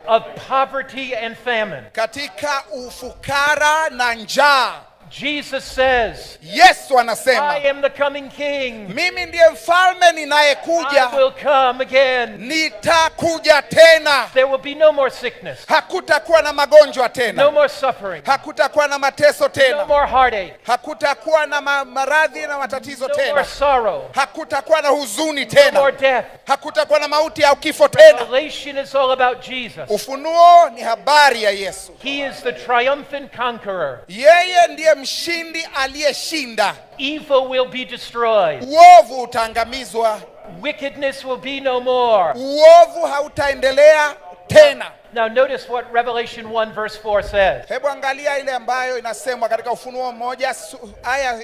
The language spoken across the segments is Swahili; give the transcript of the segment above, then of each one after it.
Of poverty and famine. Katika ufukara na njaa. Jesus says, Yesu anasema, "I am the coming king. "Mimi ndiye mfalme ninayekuja, I will come again." nitakuja tena." There will be no more sickness, Hakutakuwa na magonjwa tena, no more suffering, hakutakuwa na mateso no tena, more heartache, hakutakuwa na maradhi na matatizo no more tena, sorrow, hakutakuwa na huzuni no tena, more death. Hakutakuwa na mauti au kifo tena. Revelation is all about Jesus. Ufunuo ni habari ya Yesu. He is the triumphant conqueror. Yeye ndiye mshindi aliyeshinda. Evil will be destroyed. Uovu utaangamizwa, Wickedness will be no more. Uovu hautaendelea tena. Now, notice what Revelation 1, verse 4 says. Hebu angalia ile ambayo inasemwa katika Ufunuo 1 aya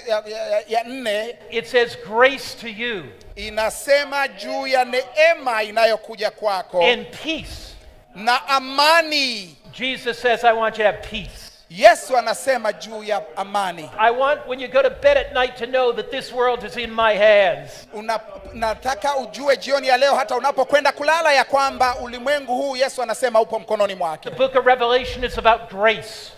ya 4. It says, "Grace to you Inasema juu ya neema inayokuja kwako and peace." na amani. Jesus says, "I want you to have peace." Yesu anasema juu ya amani. I want, when you go to bed at night, to know that this world is in my hands. Nataka ujue jioni ya leo, hata unapokwenda kulala, ya kwamba ulimwengu huu Yesu anasema upo mkononi mwake. The book of Revelation is about grace,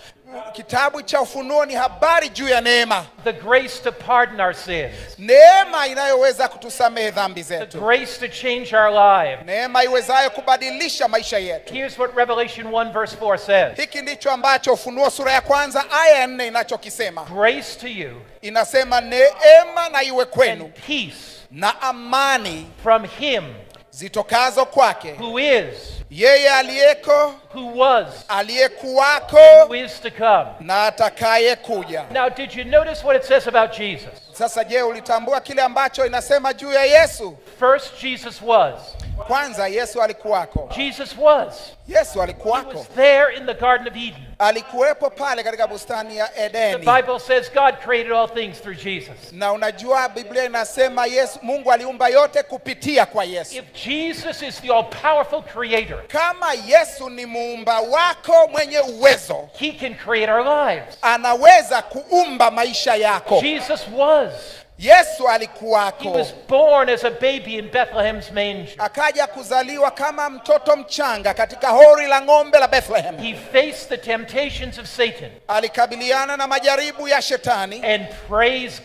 Kitabu cha Ufunuo ni habari juu ya neema, the grace to pardon our sins, neema inayoweza kutusamehe dhambi the zetu, grace to change our lives. Neema iwezayo kubadilisha maisha yetu. Here's what Revelation 1, verse 4 says: Hiki ndicho ambacho Ufunuo sura ya 1 aya ya 4 inachokisema. "Grace to you Inasema, "Neema na iwe kwenu and peace na amani from him zitokazo kwake who is, yeye aliyeko, who was, aliyekuwako who is to come." na atakaye kuja." Now, did you notice what it says about Jesus? Sasa je, ulitambua kile ambacho inasema juu ya Yesu? First, Jesus was. Kwanza Yesu alikuwako. Jesus was. Yesu He alikuwako. was there in the Garden of Eden. Alikuwepo pale katika bustani ya The Edeni. Bible says God created all things through Jesus. Na unajua Biblia inasema Yesu, Mungu aliumba yote kupitia kwa Yesu. If Jesus is the all powerful creator, Kama Yesu ni muumba wako mwenye uwezo, he can create our lives. Anaweza kuumba maisha yako. Jesus was. Yesu He alikuwako. was born as a baby in Bethlehem's manger. Akaja kuzaliwa kama mtoto mchanga katika hori la ng'ombe la Bethlehem. He faced the temptations of Satan. Alikabiliana na majaribu ya shetani. And praise